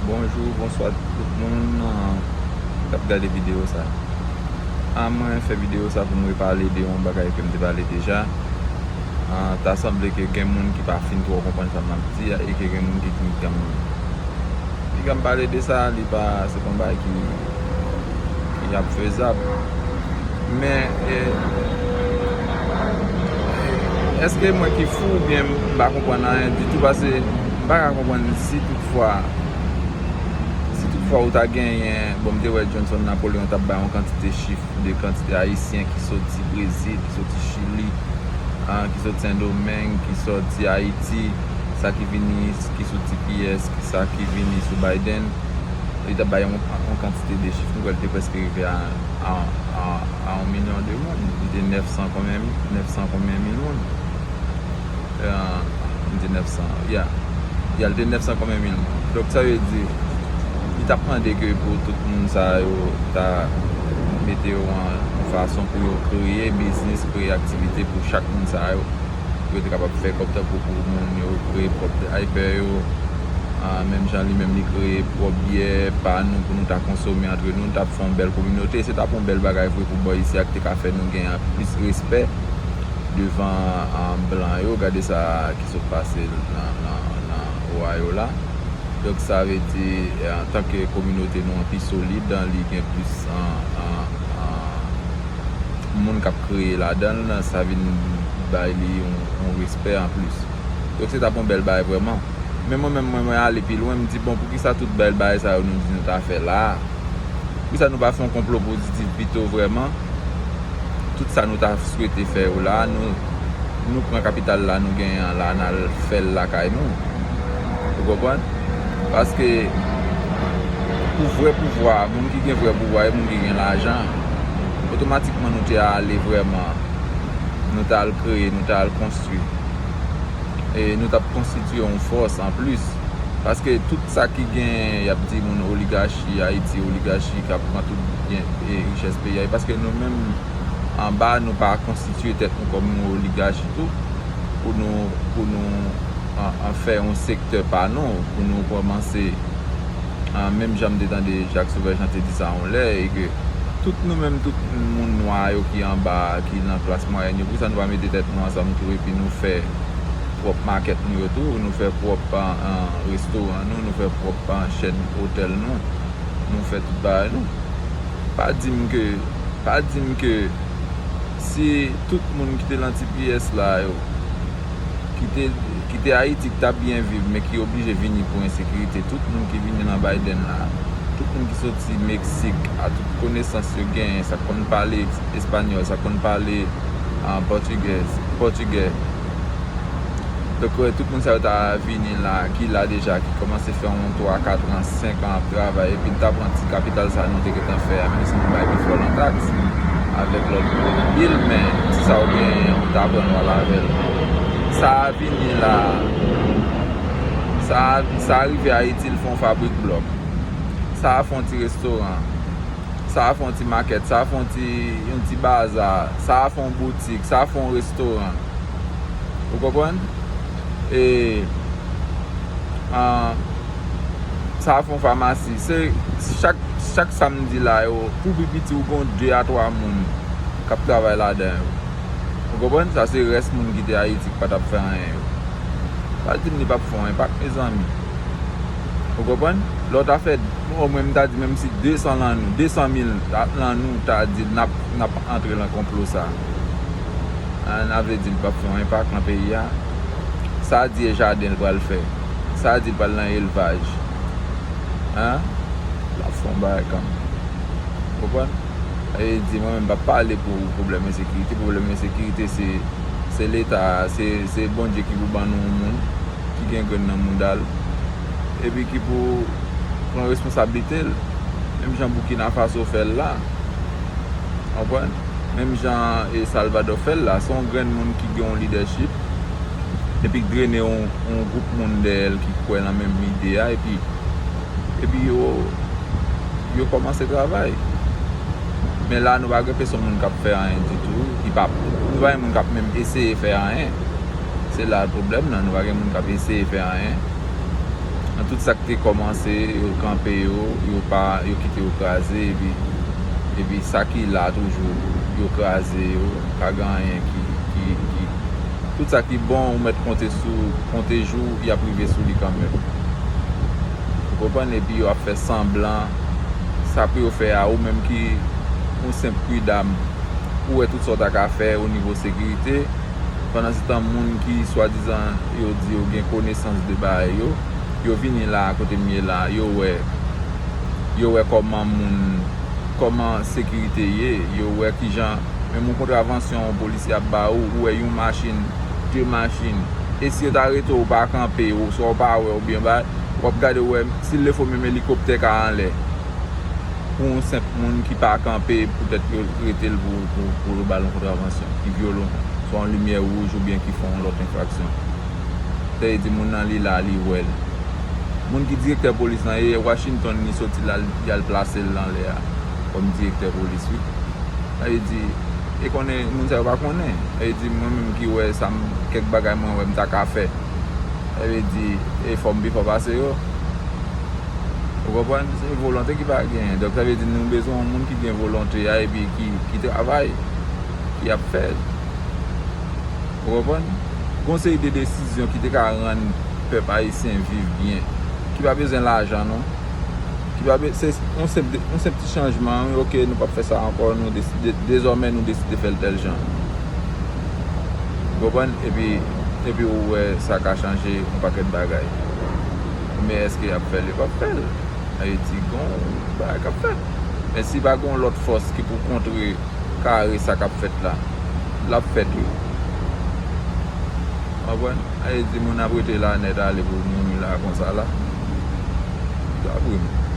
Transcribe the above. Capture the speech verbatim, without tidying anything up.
Bonjou, bonswa tout moun, ah, k ap gade videyo sa. Ah, mwen fè videyo sa pou m repale de yon bagay ke m te pale deja. Ah, ta sanble ke gen moun ki pa fin twò konprann sa m ap di a e ke gen moun ki fin kanmenm. Piga m pale de sa, li pa, se pa yon bagay ki, ki ap fezab. Men, e, èske mwen ki fou oubyen m pa konprann anyen ditou? Paske m pa ka konprann si toutfwa, si toutfwa ou ta genyen, bon, m te wè Johnson Napoleon t ap bay yon kantite chif de kantite Ayisyen ki soti Brezil, ki soti Chili, ah, ki soti Sendomeng, ki soti Ayiti, sa ki vini, ki sou T P S, ki sa ki vini sou Biden. Li t ap bay yon, yon kantite de chif, nou wè l te prèske rive a, a, a, a yon milyon de moun. Li te nèf san konbyen, nèf san konbyen mil moun. Ah, li te nèf san, ya. Ya, li te nèf san konbyen mil moun. Donk, sa vle di, li t ap mande ke pou tout moun sa yo ta mete yo an yon fason pou yo kreye biznis, kreye aktivite pou chak moun sa yo. Pou yo te kapab fè kòb tankou pou moun yo kreye pwòp hyper yo. Ah, menm jan li menm li kreye pwòp byè pa nou pou nou ta konsome antre nou, nou t ap fè yon bèl kominote. Se t ap yon bèl bagay vre pou bò isi a ki te ka fè nou gen plis respè devan, ah, blan yo. Gade sa ki sot pase nan, nan, nan Ohio la. Donk, sa vle di, eh, antanke kominote nou an pi solid, li gen plis, ah, ah, ah, moun k ap kreye ladan l, sa vin bay li yon, yon respè anplis. Donk, se t ap yon bèl bagay vrèman. Men mwen menm, mwen, mwen ale pi lwen, m di, bon, poukisa tout bèl bagay sa yo nou di nou ta fè la a? Poukisa nou pa fè yon konplo pozitif pito vrèman? Tout sa nou ta swete fè yo la, nou, nou pran kapital la nou genyen an la, n al fè l lakay nou. Ou konprann? Paske pou vrè pouvwa, moun ki gen vrè pouvwa e moun ki gen lajan, otomatikman nou te ale vrèman, nou t al kreye, nou t al konstwi. E nou t ap konstitye yon fòs anplis. Paske tout sa ki gen, y ap di moun oligachi Ayiti, oligachi k ap pran tout byen e richès peyi a, e paske nou menm anba, nou pa konstitye tèt nou kòm yon oligachi tou, pou nou, pou nou an, an fè yon sektè pa nou, pou nou kòmanse, an, menm jan m te tande Jacques Sauvage Jean te di sa yon lè, e ke tout nou menm, tout moun nwa yo ki anba, ki nan klas mwayèn yo, poukisa nou pa mete tèt nou ansanm tou epi nou fè pwòp makèt nou yo tou, nou fè pwòp, an, an, restoran nou, nou fè pwòp, an, chèn otèl nou, nou fè tout bagay nou. Pa di m ke, pa di m ke si tout moun ki te nan T P S la yo, ki te, ki te Ayiti, ki t ap byen viv, men ki oblije vini pou ensekirite, tout moun ki vini nan Biden la, tout moun ki soti Meksik, a tout konesans yo genyen, sa k konn pale espanyòl, sa k konn pale, ah, pòtigèz, pòtigè. Donk, wè, tout moun sa yo ta vini la, ki la deja, ki kòmanse fè yon twa, kat an, senk an ap travay, epi n ta pran ti kapital sa nou te gentan fè a, menm si nou bay pi fò nan taks, avèk lòt bil, men ti sa ou genyen, ou ta pran l, w al avè l. Sa a vini la, sa a, sa a rive Ayiti, l fè yon fabrik blòk. Sa a fè yon ti restoran. Sa a fè yon ti makèt, sa a fè yon ti, yon ti baza, sa a fè yon boutik, sa a fè yon restoran. Ou konprann? E, an, sa a fè yon famasi. Se chak, chak samdi la yo, pou pi piti, ou gen de a twa moun k ap travay ladan yo. Ou konprann? Sa se rès moun ki te Ayiti ki pa t ap fè anyen yo. Pa di m li p ap fè yon enpak, mezanmi. Ou konprann? Lè w ta fè, bon, mwen m ta di menm si de san lan nou, de san mil lan nou, ta di n ap, n ap antre lan konplo sa. An, n a vle di li p ap fè yon enpak lan peyi a. Sa di e jaden l pral fè. Sa di l pral nan elvaj. An? L ap fè yon bagay kanmenm. Konprann? E di, mwen menm, m p ap pale pou pwoblèm ensekirite. Pwoblèm ensekirite, se, se Leta, se, se Bondye ki pou ban nou yon moun ki gen grenn nan mouda l, epi ki pou pran responsablite l, menm jan Burkina Faso fè l la. Konprann? Menm jan e Salvador fè l la, se yon grenn moun ki gen yon lidèchip, epi k drene yon, yon gwoup moun dèyè l ki kwè nan menm ide a, epi, epi yo, yo kòmanse travay. Men la, nou pa gen pèsonn moun k ap fè anyen ditou, ki p ap, nou pa gen moun k ap menm eseye fè anyen. Se la pwoblèm nan, nou pa gen moun k ap eseye fè anyen. Nan tout sa k te kòmanse, yo kanpe yo, yo pa, yo kite yo kraze, epi, epi sa ki la toujou, yo kraze yo, pa gen anyen ki, ki, ki, tout sa ki bon, ou mèt konte sou, konte jou, y ap rive sou li kanmenm. Ou konprann? Epi yo ap fè sanblan, sa pou yo fè a, ou menm ki yon senp pridam, ou wè tout sa w ta ka fè o nivo sekirite, pandan se tan moun ki swadizan yo di yo gen konesans de bagay yo, yo vini la kote m ye la, yo wè, yo wè kòman moun, kòman sekirite ye, yo wè kijan, menm yon kontravansyon yon polisye ap ba ou, ou wè yon machin, de machin, e si yo ta rete w pa kanpe, ou swa w pa wè oubyen bay, w ap gade w wè, si l lefo menm elikoptè ka anlè. Pou yon senp moun ki pa kanpe, poutèt yo rete l pou, pou, pou yo ba l yon kontravansyon ki vyolon, swa yon limyè wouj oubyen ki fè yon lòt enfraksyon. Sa vle di moun nan li la, li wè l. Moun ki direktè polis lan ye, Washington li soti la, li al plase l anlè a kòm direktè polis, wi. Sa vle di, e konnen, moun sa yo pa konnen. Sa vle di, mwen menm ki wè sa m, kèk bagay mwen wè m ta ka fè. Sa vle di, e fò m pi fò pase yo. Ou konprann? Se volonte ki pa genyen. Donk, sa vle di, nou bezwen yon moun ki gen volonte a epi ki, ki travay, ki ap fè l. Ou konprann? Gon seri de desizyon ki te ka rann pèp ayisyen viv byen, ki pa bezwen lajan, non. Ki pa be-, se yon senp, yon senp ti chanjman, wi, oke, nou p ap fè sa ankò, nou deside, dezòmè nou deside fè l tèl jan. Ou konprann? Epi, epi ou wè sa ka chanje yon pakèt bagay. Men èske y ap fè l? Yo p ap fè l. Ayiti gon bagay k ap fèt. Men si pa gon lòt fòs ki pou kontre kare sa k ap fèt la, l ap fèt wi. Konprann? Sa vle di moun ap rete la nèt ale pou mouri la konsa la. Sa vre.